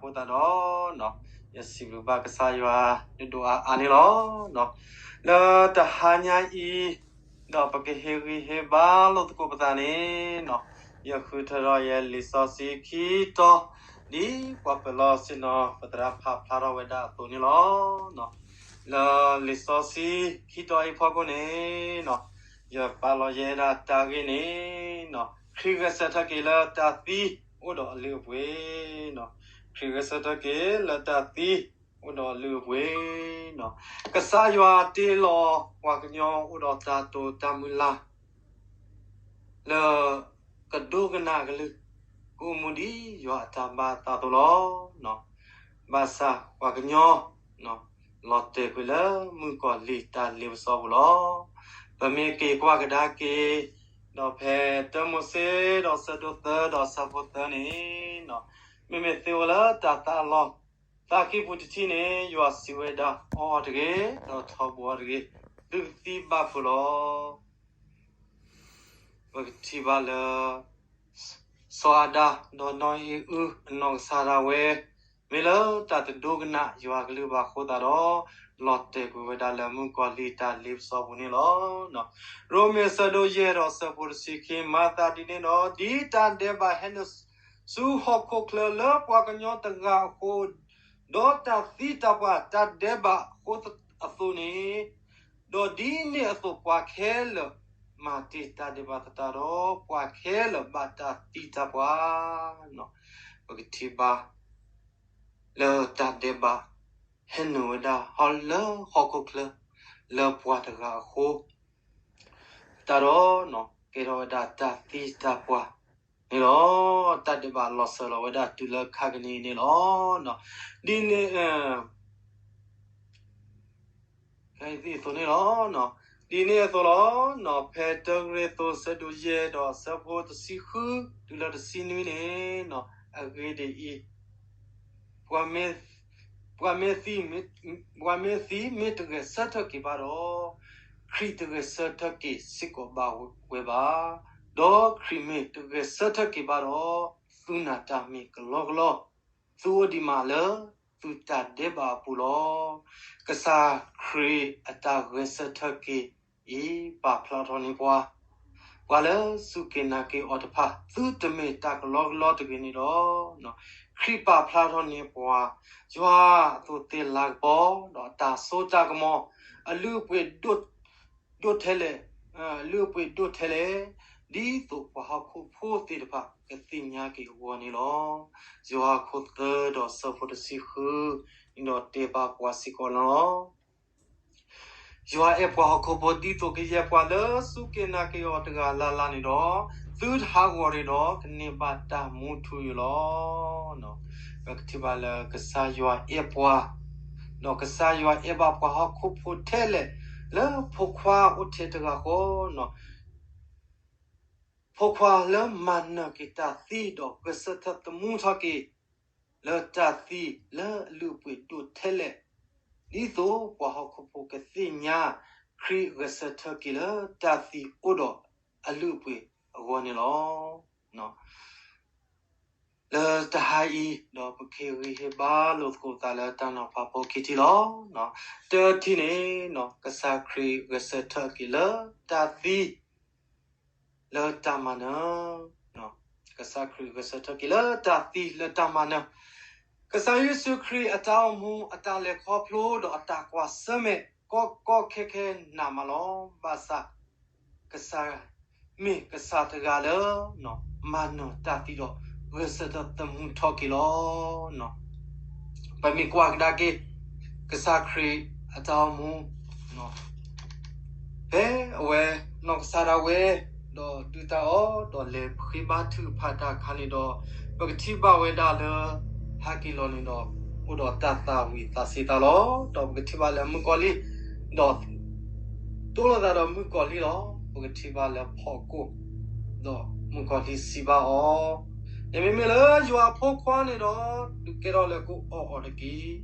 အဃိသတးဒီး ယစံးဘျုးဘၣ်ကစၢ်ယွၤဒိၣ်ဒိၣ်အါအါန့ၣ်လီၤ. လၢတဟါညါအံၤ ဒီးပကဟ့ၣ်ဂံၢ်ဟ့ၣ်ဘါလိာ်သကိးပသးန့ၣ် ယဃုထၢထီၣ်ယဲလံာ်စီဆှံခံတီၤ ဒ်ပှၤပၢၤလီၢ်ဆ့ၣ်နီၤ ပသရၣ်ဖးဖျါထီၣ်ဝဲဒၣ်အသိးန့ၣ်လီၤ. လၢလံာ်စီဆှံခံတီၤအံၤဖီခိၣ်န့ၣ် ယပာ်လီၤယဲဒၣ်တၢ်ဂ့ၢ်န့ၣ် ခရံာ်ဂဲၤဆၢထၢၣ်က့ၤလၢတၢ်သံအိၣ်ဒီးအလုၢ်အပှ့ၤ, ခရံာ်ဂဲၤဆၢထၢၣ်က့ၤလၢတၢ်သံအိၣ်ဒီးအလုၢ်အပှ့ၤ, ကစၢ်ယွၤတ့လီၤပှၤကညီအိၣ်ဒီးတၢ်တိာ်တၢ်မုၢ်လၢ် လၢကဒိကနၣ်အကလုၢ် ကအိၣ်မူဒ်ယွၤအတၢ်ဘၣ်အသးအသိးလီၤ. ဘၣ်ဆၣ်ပှၤကညီ လီၤတဲာ်ကွံာ်လၢမုၣ်ကီၤလံၢ်တၢ်လ့ပစီပူၤလီၤ. ပမ့ၢ်က့ၤကွၢ်ကဒါက့ၤ ဒီးဖဲတၢမိၤၡ့ဒီးဆၢဒိၣ်သၢဒီးဆၢဖိသၢန့ၣ် မ့မ့ၢ်သ့ဝဲလၢတၢ်သးလီၢ် သးကံၢ်ပူၤတထံၣ်န့ၣ် ယွၤစံးဝဲဒၣ် အီၣ်အီၤတဂ့ၤ ဒီးထီဘိအီၤတဂ့ၤ, သုကသံဘၣ်ဖုးလီၤ. ပကထံၣ်ဘၣ်လၢ စီၤအၤဒၣ် ဒီးနီၢ်အံၤအု အနီၢ်ကစၢ်ဒၣ်ဝဲ မ့ၢ်လၢတၢ်တဒိကနၣ်ယွၤကလုၢ်ဘၣ်အဃိသတးဒီး လီၤတဲာ်ကွံာ်ဝဲဒၣ်လၢမုၣ်ကီၤလံၢ်တၢ်လ့ပစီပူၤန့ၣ်လီၤ. ရိမ့ၤဆၢဒိၣ်ယဲၢ်ဒီးဆၢဖိတဆံခံ မၤသးဒ်န့ၣ်ဒီး ဒ်တၢ်ဒဲးဘးဟဲနုာ်ဆူဟီၣ်ခိၣ်ချၢလၢပှၤကညီတဂၤအဃိ ဒီးတၢ်သံတၢ်ပှၢ်တၢ်ဒဲးဘးအဃိအသိးန့ၣ်, ဒီးဒ်န့ၣ်အသိးပှၤခဲလၢာ်မၤတ့ၢ်တၢ်ဒဲးဘးသတးဒီး ပှၤခဲလၢာ်ဘၣ်တၢ်သံတၢ်ပှၢ်, ပကထံၣ်ဘၣ် လၢတၢ်ဒဲးဘး ဟဲနုာ်ဝဲဒၣ်ဟီၣ်လၢဟီၣ်ခိၣ်ချၢ လၢပှၤတဂၤအဃိ တၢ်ဒီး ကဲထီၣ်ဝဲဒၣ်တၢ်သံတၢ်ပှၢ်န့ၣ်လီၤ. တၢ်ဒဲးဘးလီၤစၢၤလီၤဝဲဒၣ်တုၤလၢခါကနံၤအံၤန့ၣ်လီၤ. ဒ်န့ၣ် အသိးန့ၣ်လီၤ. ဒ်န့ၣ်အသိးလီၤ. ဖဲတၢကရံၣ်သူးဆၢဒိၣ်ယဲၢ်ဒီးဆၢဖိတဆံဃု တုၤလၢတဆံနွံန့ၣ် အဂ့ၢ်ဒ်အံၤ, ပှၤမ့ၢ် ပှၤမ့ၢ်သံ ပှၤမ့ၢ်သံမ့ၢ်တဂဲၤဆၢထၢၣ်က့ၤဘၣ်ဒီး, ခရံာ်တဂဲၤဆၢထၢၣ်က့ၤစ့ၢ်ကီးဘၣ်ဝဲဘၣ်. ဒီးခရံာ်မ့ၢ်တဂဲၤဆၢထၢၣ်က့ၤဘၣ်ဒီး, သုနာ်တၢ်မ့ၢ်ကလီကလီ, သုအိၣ်ဒံးမးလၢသုတၢ်ဒဲးဘးအပူၤလီၤ. ကစၢ်ခရံာ်အတၢ်ဂဲၤဆၢထၢၣ်က့ၤအံၤ ပာ်ဖျါထီၣ်န့ၢ်ပှၤ ပှၤလၢစူၢ်က့ၤနာ်က့ၤအီၤတဖၣ် သုတမ့ၢ်တၢ်ကလီကလီတဂ့ၤန့ၣ်ဒီး, ခရံာ်ပာ်ဖျါထီၣ်န့ၢ်ပှၤ ယွၤအသိးသ့ၣ်လၤကပီၤ ဒီးအတၢ်စိတၢ်ကမီၤ အလုၢ်အပှ့ၤဒိၣ်ထဲလဲၣ်, အလုၢ်အပှ့ၤဒိၣ်ထဲလဲၣ်, ဒ်သိးပှၤဟီၣ်ခိၣ်ဖိသ့ၣ်တဖၣ်ကသ့ၣ်ညါက့ၤအဂီၢ်န့ၣ်လီၤ. ယိၤဟၣ်ခိၣ်သၢဒီးဆၢဖိတဆံဃု န့ၣ်ဒီးတဲဘၣ်ပှၤစ့ၢ်ကီးန့ၣ်လီၤ. ယွၤအဲၣ်ပှၤဟီၣ်ခိၣ်ဖိဒ်သိးကယဲၢ်ပှၤလၢစူၢ်က့ၤနာ်က့ၤအီၤတဂၤလၢ်လၢ်န့ၣ်ဒီး, သုတဟးဂီၤတဂ့ၤဒီး ကန့ၢ်ဘၣ်တၢ်မူထူယိာ်လီၤ. ပကထံၣ်ဘၣ်လၢကစၢ်ယွၤအဲၣ်ပှၤ, ဒီးကစၢ်ယွၤအဲၣ်ဘၣ်ပှၤဟီၣ်ခိၣ်ဖိထဲလဲၣ်, လၢဖိခွါအိၣ်ထဲတဂၤဃီ ဖိခွါလၢမၤနၢၤက့ၤတၢ်သံဒီးဂဲၤဆၢထၢၣ်သမူထီၣ်က့ၤ လၢတၢ်သံလၢအလုၢ်အပှ့ၤဒိၣ်ထဲလဲၣ်, ဒ်သိးပှၤဟီၣ်ခိၣ်ဖိကသ့ၣ်ညါ ခရံာ်ဂဲၤဆၢထၢၣ်က့ၤလၢတၢ်သံအိၣ်ဒီးအလုၢ်အပှ့ၤအဂီၢ်န့ၣ်လီၤ. လၢတဟါအံၤ ဒီးပကဟ့ၣ်ဂံၢ်ဟ့ၣ်ဘါလိာ်သကိးသးလၢတၢ်နီၤဖးဖိခံထံၣ်လီၤ. တထံၣ်န့ၣ် ကစၢ်ခရံာ်ဂဲၤဆၢထၢၣ်က့ၤလၢတၢ်သံ လၢတၢ်မၤနၢၤ, ကစၢ်ခရံာ်ဂဲၤဆၢထၢၣ်က့ၤလၢတၢ်သံလၢတၢ်မၤနၢၤ, ကစၢ်ယ့ၣ်ၡူးခရံာ်အတၢ်အိၣ်မူအတၢ်လဲၤခီဖျိဒီးအတၢ်ကွၢ်ဆၢၣ်မဲာ် ကီကီခဲခဲနးမးလီၤ. ဘၣ်ဆၣ် ကစၢ် မ့ၢ်ကစၢ်တဂၤလၢ မၤနၢၤတၢ်သံဒီး ဂဲၤဆၢထၢၣ်သမူထီၣ်က့ၤလီၤ. ပမ့ၢ်ကွၢ်ကဒါက့ၤ ကစၢ်ခရံာ်အတၢ်အိၣ်မူ ဖဲအဝဲနီၢ်ကစၢ်ဒၣ်ဝဲ ဒီးဒုၣ်တၢ်အီၣ် ဒီးလဲၤဃ့ဘါထုကဖၣ်တၢ်အခါန့ၣ်ဒီး ပကထံၣ်ဘၣ်ဝဲဒၣ်လၢ ဟဲက့ၤလီၤန့ၣ်ဒီး အိၣ်ဒီးတၢ်သၣ်ဝံၤသးစ့ၤသးလီၤ. ဒီးပကထံၣ်ဘၣ်လၢမုၣ်ကီၤလံၢ် ဒီး တိလိာ်သးဒီးမုၣ်ကီၤလံၢ်လီၤ. ပကထံၣ်ဘၣ်လၢဖီကိၣ် ဒီးမုၣ်ကီၤလံၢ်စံးဘၣ်အီၤ, နမ့မ့ၢ်လၢယွၤအဖိခွါန့ၣ်ဒီး ဒုးကဲထီၣ်လၢကအိၣ်အီၤတက့ၢ်.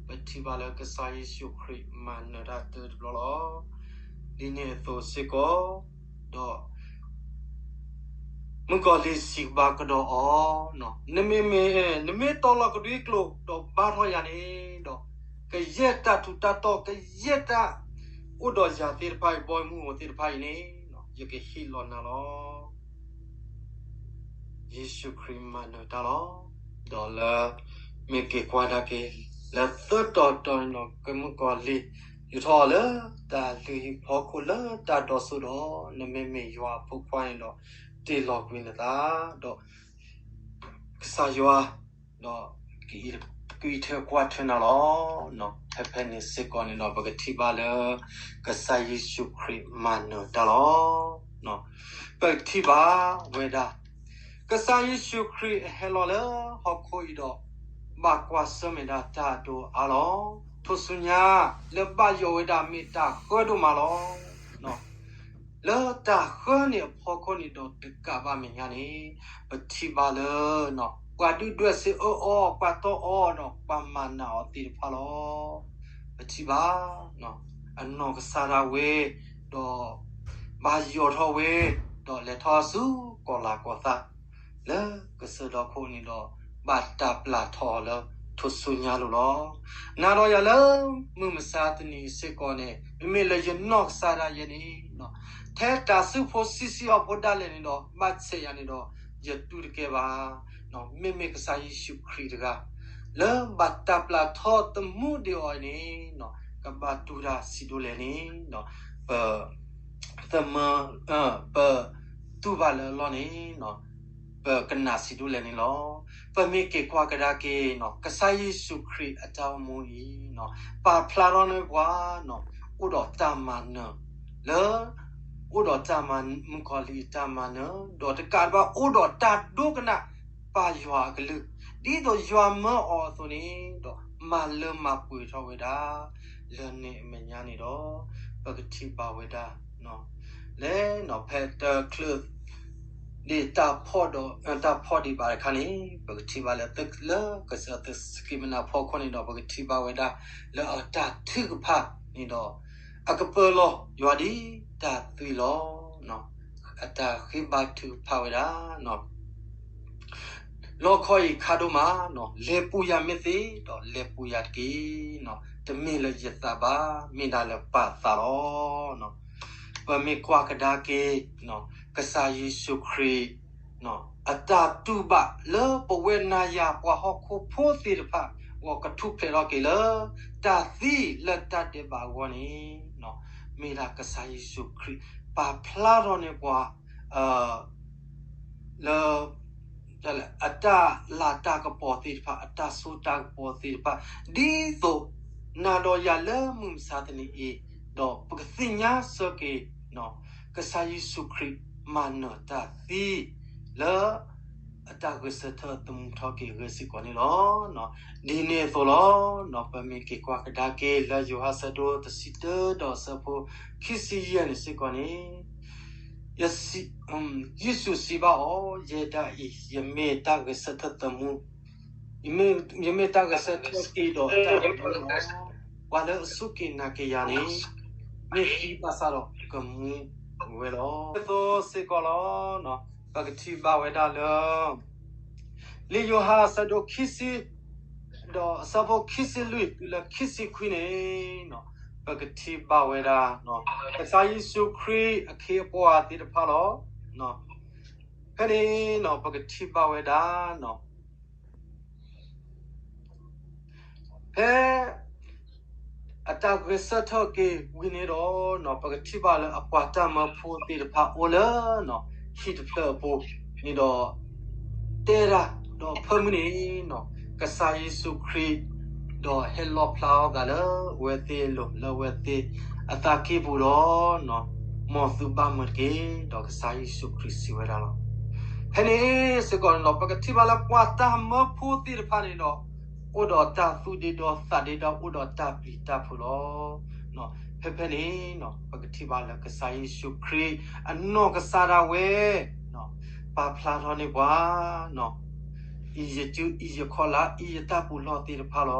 ပထံၣ်ဘၣ်လၢကစၢ်ယ့ၣ်ၡူးခရံာ်မၤနၢၤတၢ်တၢတဘျီလီၤ. ဒ်န့ၣ်အသိးစ့ၢ်ကီး ဒီး မုၣ်ကီၤလံၢ်စံးဘၣ်ကဒီးအီၤ, နမ့မ့ၢ်, နမ့ၢ်တီၤလီၤကဒွံကျိာ်ဒီးဘါထီၣ်ယၤန့ၣ်ဒီး, ကယဲၢ်တၢ်ထူးတၢ်တီၤ ကယဲၢ်တၢ်အိၣ်ဒီးယၤသ့ၣ်တဖၣ်အံၤ, ဘီမုၢ်ဧိၤသ့ၣ်တဖၣ်အံၤန့ၣ်, ယကဟ့ၣ်လီၤနၤလီၤ. ယ့ၣ်ၡူးခရံာ်မၤနၢၤတၢ်လီၤ. ဒီးလၢမ့ၢ်က့ၤကွၢ်ဒၣ်က့ၤ လၢသၢတီၤတီၤန့ၣ်ဒီး ကမုၣ်ကီၤလံၢ် ယူာ်ထီၣ်အီၤလၢတၢ်လုၢ်ဟံၣ်ဖီခိၣ်လၢတၢ်ဒိးစိဒီး, နမ့မ့ၢ်ယွၤအဖိခွါန့ၣ်ဒီး တ့ၢ်လီၤကွံာ်နသး, ဒီးကစၢ်ယွၤ ဒီးကအံးထွဲကွၢ်ထွဲနၤလီၤ. ဖဲဖဲန့ၣ်စ့ၢ်ကီးန့ၣ်ဒီး ပကထံၣ်ဘၣ်လၢ ကစၢ်ယ့ၣ်ၡူးခရံာ်မၤနၢၤတၢ်လီၤ. ပကထံၣ်ဘၣ်ဝဲဒၣ် ကစၢ်ယ့ၣ်ၡူးခရံာ်အဟဲလီၤလၢဟီၣ်ခိၣ်အံၤဒီး ဘၣ်ကွၢ်ဆၢၣ်မဲာ်ဒၣ်တၢ်ဒိၣ်အါလီၤ. ထူၣ်စုညါလၢဘၣ်ယိးဝဲဒၣ်မ့ၢ်တၢ်ဃၢဒိၣ်မးလီၤ. လၢတၢ်ဃၢန့ၣ်အဖီခိၣ်န့ၣ်ဒီးတကးဘၣ်မဲာ်ညါန့ၣ်, ပထံၣ်ဘၣ်လၢ ပှၤဒုၣ်ဒွဲၣ်စံးအၢအီၤ, ပှၤတီၢ်အီၤဒီးပှၤမၤနးအီၤသ့ၣ်တဖၣ်လီၤ. ပထံၣ်ဘၣ် အနီၢ်ကစၢ်ဒၣ်ဝဲ, ဒီးဘၣ်ယိးထီၣ်ဝဲ, ဒီးလဲၤထီၣ်ဆူကီၢ်လၤကီၢ်သး လၢကစၢၢ်ဒီခိၣ်န့ၣ်ဒီး ဘၣ်တၢ်ပျၢ်ထီၣ်အီၤလၢထူၣ်စုညါလိၤလီၤ. နၤဒီးယၤလၢမုၢ်မဆါတနံၤအံၤစ့ၢ်ကီးန့ၣ်, မ့မ့ၢ်လၢယနီၢ်ကစၢ်ဒၣ်ယဲန့ၣ်, ထဲတၢ်စုဖိဆံးဆံးအီၤဖိဒၣ်လဲာ်န့ၣ်ဒီး ဘၣ်ဆဲးယၤန့ၣ်ဒီး ယတူၢ်တကဲဘၣ်. မ့မ့ၢ်ကစၢ်ယ့ၣ်ၡူးခရံာ်တဂၤ လၢဘၣ်တၢ်ပျၢ်ထီၣ်သမူဒံးအီၤန့ၣ်, ကဘၣ်တူၢ်တၢ်ဆံးဒိၣ်လဲၣ်န့ၣ်, ပ ပတူၢ်ဘၣ်လၢအလီၢ်န့ၣ်, ပကနၣ်ဆံးဒိၣ်လဲၣ်န့ၣ်လီၤ. ပမ့ၢ်က့ၤကွၢ်ကဒါက့ၤ ကစၢ်ယ့ၣ်ၡူးခရံာ်အတၢ်အိၣ်မူအံၤ, ပာ်ဖျါထီၣ်န့ၢ်ပှၤ အိၣ်ဒီးတၢ်မၤနၢၤ, လၢ အိၣ်ဒီးတၢ်မၤ, မုၣ်ကီၤလံၢ်အတၢ်မၤနၢၤ, ဒီးတကးဒံးဘၣ်အိၣ်ဒီးတၢ်ဒိကနၣ်ပၢ်ယွၤအကလုၢ်, ဒ်သိးယွၤမၢအီၤအသိးန့ၣ်ဒီး မၤလၢမၤပှဲၤထီၣ်ဝဲဒၣ်, လၢန့ၣ်အမဲာ်ညါန့ၣ်ဒီး ပကထံၣ်ဘၣ်ဝဲဒၣ် လၢ ဖဲတချုး ဒ်တၢ်ဖီၣ်ဒီး, တၢ်ဖီၣ်ဒံးဘၣ်တခါန့ၣ်, ပကထံၣ်ဘၣ်လၢ လၢကစၢၢ်သစကံးမနၤဖီခိၣ်န့ၣ်ဒီး ပကထံၣ်ဘၣ်ဝဲဒၣ် လၢအတၢ်ထုကဖၣ်န့ၣ်ဒီး အကပၢလီၤယွၤဒ်တၢ်သွံၣ်လီၤ. အတၢ်ဃ့ဘါထုကဖၣ်ဝဲဒၣ် လီခီအံၤခါဒိၣ်မး, လဲၤပူၤယၤမ့ၢ်သ့ဒီးလဲၤပူၤယၤတက့ၢ်. တမ့ၢ်လၢယသးဘၣ်, မ့ၢ်ဒၣ်လၢပၢ်သးလီၤ. ပမ့ၢ်ကွၢ်ကဒါက့ၤ ကစၢ်ယ့ၣ်ၡူးခရံာ် အတၢ်တူၢ်ဘၣ်လၢပဝဲနၤယၤပှၤဟီၣ်ခိၣ်ဖိသ့ၣ်တဖၣ် ဂီၢ်ကထူၣ်ဖျဲးထီၣ်က့ၤလၢ တၢ်သံလၢတၢ်ဒဲးဘးအဂီၢ်န့ၣ်, မ့ၢ်ဒၣ်ကစၢ်ယ့ၣ်ၡူးခရံာ် ပာ်ဖျါထီၣ်န့ၢ်ပှၤ လၢ အတၢ်လၤတၢ်ကပီၤသ့ၣ်တဖၣ်, အတၢ်စိတၢ်ကပီၤသ့ၣ်တဖၣ်, ဒ်သိးနၤဒီးယၤလၢမုၢ်မဆါတနံၤအံၤ, ဒီးပကသ့ၣ်ညါဆၢက့ၤ ကစၢ်ယ့ၣ်ၡူးခရံာ်မၤနၢၤတၢ်သံ လၢ အတၢ်ဂဲၤဆၢထၢၣ်သမူထီၣ်က့ၤအဂ့ၢ်စ့ၢ်ကီးန့ၣ်လီၤ. ဒ်န့ၣ်အသိးလီၤ. ပမ့ၢ်က့ၤကွၢ်ကဒါက့ၤလၢယိၤဟၣ်အဆၢဒိၣ်တဆံတၢဒီးအဆၢဖိခံဆံယဲၢ်န့ၣ်စ့ၢ်ကီးန့ၣ်, ယ့ၣ်ၡူးစံးဘၣ်အီၤ, ယဲဒၣ်အံၤ ယမ့ၢ်တၢ်ဂဲၤဆၢထၢၣ်သမူ, ယမ့ၢ်တၢ်ဂဲၤဆၢထၢၣ်က့ၤဒီးတၢ်သမူလီၤ. ပှၤလၢအစူၢ်က့ၤနာ်က့ၤယၤန့ၣ် မ့ၢ်သံဘၣ်ဆၣ်ဒီးကမူဝဲလီၤ. ဒ်သိးစ့ၢ်ကီးလီၤ. ပကထံၣ်ဘၣ်ဝဲဒၣ်လၢ လံာ်ယိၤဟၣ်အဆၢဒိၣ်ခံဆံ ဒီးအဆၢဖိခံဆံလွံၢ်တုၤလၢခံဆံခွံန့ၣ်, ပကထံၣ်ဘၣ်ဝဲဒၣ် ကစၢ်ယ့ၣ်ၡူးခရံာ်အခ့အပှၤသ့ၣ်တဖၣ်လီၤ. ဖဲန့ၣ် ပကထံၣ်ဘၣ်ဝဲဒၣ် ဖဲ အတၢ်ဂဲၤဆၢထၢၣ်က့ၤဝံၤန့ၣ်ဒီး ပကထံၣ်ဘၣ်လၢအပှၤတၢ်မၢဖိသ့ၣ်တဖၣ်အိၣ်လၢ ဟံၣ်တဖျၢၣ်အပူၤန့ၣ်ဒီး တဲဒၣ်ဒီးဖၢမုၢ်န့ၣ် ကစၢ်ယ့ၣ်ၡူးခရံာ် ဒီးဟဲလီၣ်ဖျါအီၤသးလၢအဝဲသ့ၣ်အလိၤ လၢအဝဲသ့ၣ်အသးကံၢ်ပူၤဒီး မ်သုဘၣ်မုာ်တက့ၢ် ဒီးကစၢ်ယ့ၣ်ၡူးခရံာ်စံးဝဲဒၣ်လီၤ. ဖဲန့ၣ်စ့ၢ်ကီးန့ၣ်ဒီး ပကထံၣ်ဘၣ်လၢပှၤတၢ်မၢဖိသ့ၣ်တဖၣ်န့ၣ်ဒီး အိၣ်ဒီးတၢ်သူၣ်ဒ့ဒီသးဒ့ဒီး အိၣ်ဒီးတၢ်ပျံၤတၢ်ဖုးလီၤ. ဖဲဖဲန့ၣ် ပကထံၣ်ဘၣ်လၢကစၢ်ယ့ၣ်ၡူးခရံာ် အနီၢ်ကစၢ်ဒၣ်ဝဲ ပာ်ဖျါထီၣ်န့ၢ်ပှၤ အံၤယစု အံၤယခီၣ်လၢ် အံၤယတၢ်ပူးလီၢ်သ့ၣ်တဖၣ်လီ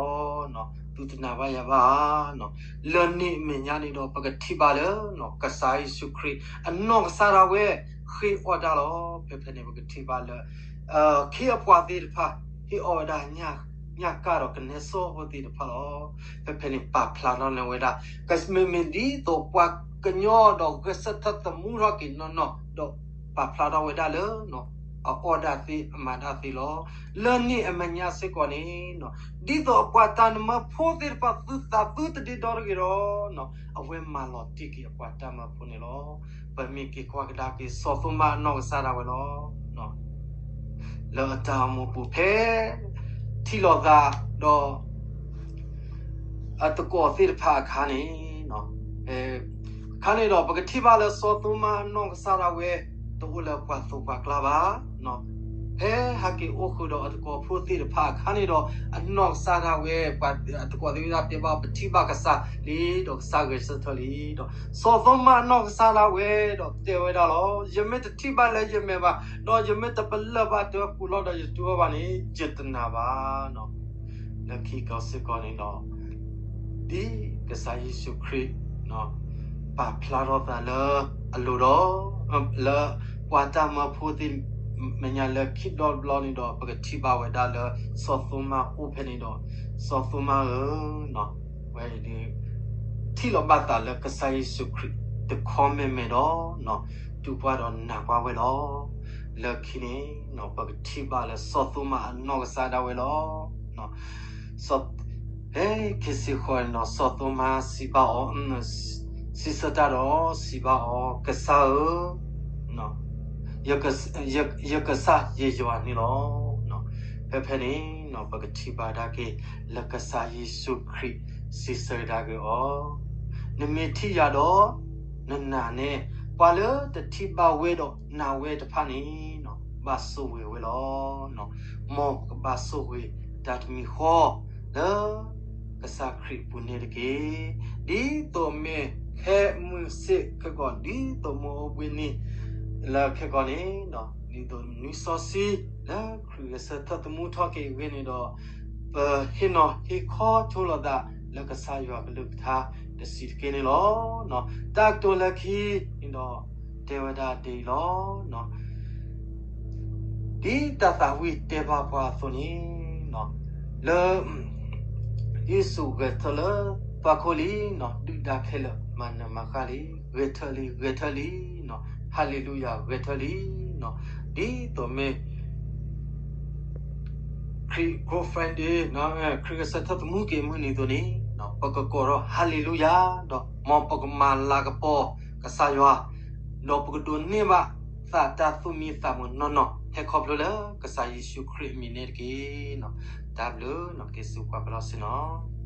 ၤ. သုတနာ်ဘၣ်ယၤဘၣ်ဧါ. လၢန့ၣ်အမဲာ်ညါန့ၣ်ဒီး ပကထံၣ်ဘၣ်လၢ ကစၢ်ယ့ၣ်ၡူးခရံာ် အနီၢ်ကစၢ်ဒၣ်ဝဲ ဃ့အီၣ်တၢ်လီၤ. ဖဲဖဲန့ၣ် ပကထံၣ်ဘၣ်လၢ ခ့အပှၤသ့ၣ်တဖၣ် ဟ့ၣ်အီၣ်ဝဲဒၣ် ညၣ်ကၣ်ဒီးကနဲစီၣ်ဖိသ့ၣ်တဖၣ်လီၤ. ဖဲဖဲန့ၣ် ပာ်ဖျါထီၣ်န့ၢ်ဝဲဒၣ် ကမ့မ့ၢ်ဒ်သိးပှၤကညီဒီးဂဲၤဆၢထၢၣ်သမူထီၣ်က့ၤနီၢ်နီၢ် ဒီးပာ်ဖျါထီၣ်ဝဲဒၣ်လၢ အအီၣ်ဒၣ်သ့အမၤတၢ်သ့လီၤ. လၢန့ၣ်အမဲာ်ညါစ့ၢ်ကီးန့ၣ် ဒ်သိးအပှၤတၢ်မၢဖိသ့ၣ်တဖၣ်သုသးသုတဒ့ဒီတဂ့ၤဒီး အဝဲမၤလီၤတံၢ်က့ၤအပှၤတၢ်မၢဖိန့ၣ်လီၤ. ပမ့ၢ်က့ၤကွၢ်ကဒါက့ၤစီၤသိမးအနီၢ်ကစၢ်ဒၣ်ဝဲလီၤ. လၢအတၢ်အိၣ်မူပူၤဖဲ ထံၣ်လိာ်သးဒီး အသကိးသ့ၣ်တဖၣ်အခါန့ၣ် အခါန့ၣ်ဒီး ပကထံၣ်ဘၣ်လၢစီၤသိမးအနီၢ်ကစၢ်ဒၣ်ဝဲ တအိၣ်လၢပှၤသိးပှၤကျါဘၣ်. ဖဲဟဲက့ၤအိၣ်ဃုာ်ဒီးအသကိးဖိသ့ၣ်တဖၣ်အခါန့ၣ်ဒီး အနီၢ်ကစၢ်ဒၣ်ဝဲ ပှၤအသကိးသ့ၣ်ဝဲဒၣ်တဲဘၣ် ပထံၣ်ဘၣ်ကစၢ်လံ ဒီးကစၢ်ဂဲၤဆၢထၢၣ်လံဒီး စီၤသိမးအနီၢ်ကစၢ်ဒၣ်ဝဲဒီးတဲဝဲဒၣ်လီၤ. ယမ့ၢ်တထံၣ်ဘၣ်လၢယမဲာ်ဘၣ်, ဒီးယမ့ၢ်တပလၢၢ်ဘၣ်တၢ်ပူၤလီၢ်ဒီးယတူၢ်ဘၣ်န့ၣ် ယတနာ်ဘၣ်. လၢခံကီၢ်စ့ၢ်ကီးန့ၣ်ဒီး ဒ်ကစၢ်ယ့ၣ်ၡူးခရံာ် ပာ်ဖျါထီၣ်သးလၢအလိၤဒီး လၢပှၤတၢ်မၢဖိသ့ၣ်မဲာ်ညါလၢခံဒီတဘျီန့ၣ်ဒီး ပကထံၣ်ဘၣ်ဝဲဒၣ်လၢ စီၤသိမးအိၣ်ဖဲန့ၣ်ဒီး စီၤသိမးဧၢ ဝဲ ထံၣ်လိာ်ဘၣ်သးလၢကစၢ်ယ့ၣ်ၡူးခရံာ်တခီမဲာ်မဲာ်ဒီး တူၢ်ပှၢ်ဒီးနာ်ပှၢ်ဝဲလီၤ. လၢခံန့ၣ် ပကထံၣ်ဘၣ်လၢစီၤသိမးအနီၢ်ကစၢ်ဒၣ်ဝဲလီၤ. စီၤ ဖဲခံဆံဃိးန့ၣ်ဒီး စီၤသိမးစံးဘၣ်အီၤ, စံးဆၢတၢ်ဒီးစံးဘၣ်အီၤ, ကစၢ်ဧၢ, ယကစၢ်ယယွၤန့ၣ်လီၤ. ဖဲဖဲန့ၣ် ပကထံၣ်ဘၣ်ဒၣ်က့ၤ လၢကစၢ်ယ့ၣ်ၡူးခရံာ်စံးဆၢဒၣ်က့ၤအီၤ, နမ့ၢ်ထံၣ်ယၤဒီး နနာ်န့ၢ် ပှၤလၢတထံၣ်ဘၣ်ဝဲဒီးနာ်ဝဲတဖၣ်န့ၣ် ဘၣ်ဆိၣ်ဂ့ၤဝဲလီၤ. မ်ပကဘၣ်ဆိၣ်ဂ့ၤတၢ်တမံၤဃီ လၢကစၢ်ခရံာ်အပူၤန့ၣ်တက့ၢ်. ဒ်သိးမ့ၢ်ဟဲမုၢ်ဆ့ၣ်ခဲကီး ဒ်သိးမ့ၢ်အိၣ်ဘှံးနံၤလၢခဲကီးန့ၣ် ဒ်သိးနွံစီဆှံ လၢခရံာ်ဂဲၤဆၢထၢၣ်သမူထီၣ်က့ၤအဂ့ၢ်န့ၣ်ဒီး ပဟ့ၣ်နီၤဟ့ၣ်ခီဆိလိာ်သး လၢကစၢ်ယွၤကလုၢ်ကထါတဆံးတက့ၢ်န့ၣ်လီၤ. တၢ်ကတိၤလၢခံန့ၣ်ဒီး တဲဝဲဒၣ်ဒ်အံၤလီၤ. ဒ်တၢ်သးဝံၣ်တဲဘၣ်ပှၤအသိးန့ၣ် လၢ ယ့ၣ်ၡူးဂဲၤထၢၣ်လၢသွၣ်ခိၣ်လံ, ဒုၣ်ဒါခဲလၢာ်မၤနၢၤမၤဃၣ်လံ, ဂဲၤထၢၣ်လံ, ဂဲၤထၢၣ်လံ, ဟါလ့လူယၤ ဂဲၤထၢၣ်လံ. ဒ်သိးမ့ၢ် ခရံာ် Good Friday ခရံာ်ဂဲၤဆၢထၢၣ်သမူက့ၤမုၢ်နံၤအသိးန့ၣ် ပကကိးထီၣ်ဟါလ့လူယၤ ဒီးမ်ပကမၤလၤကပီၤကစၢ်ယွၤ ဒီးပကဒိးန့ၢ်ဘၣ်သးတၢ်သူၣ်မံသးမုာ်နီၢ်နီၢ် ဟဲခီဖျိလၢကစၢ်ယ့ၣ်ၡူးခရံာ်အမံၤန့ၣ်တက့ၢ်. တၢ်ဘျုး က့ၤစူးကွၢ်ပလီၢ်ဆ့ၣ်နီၤ.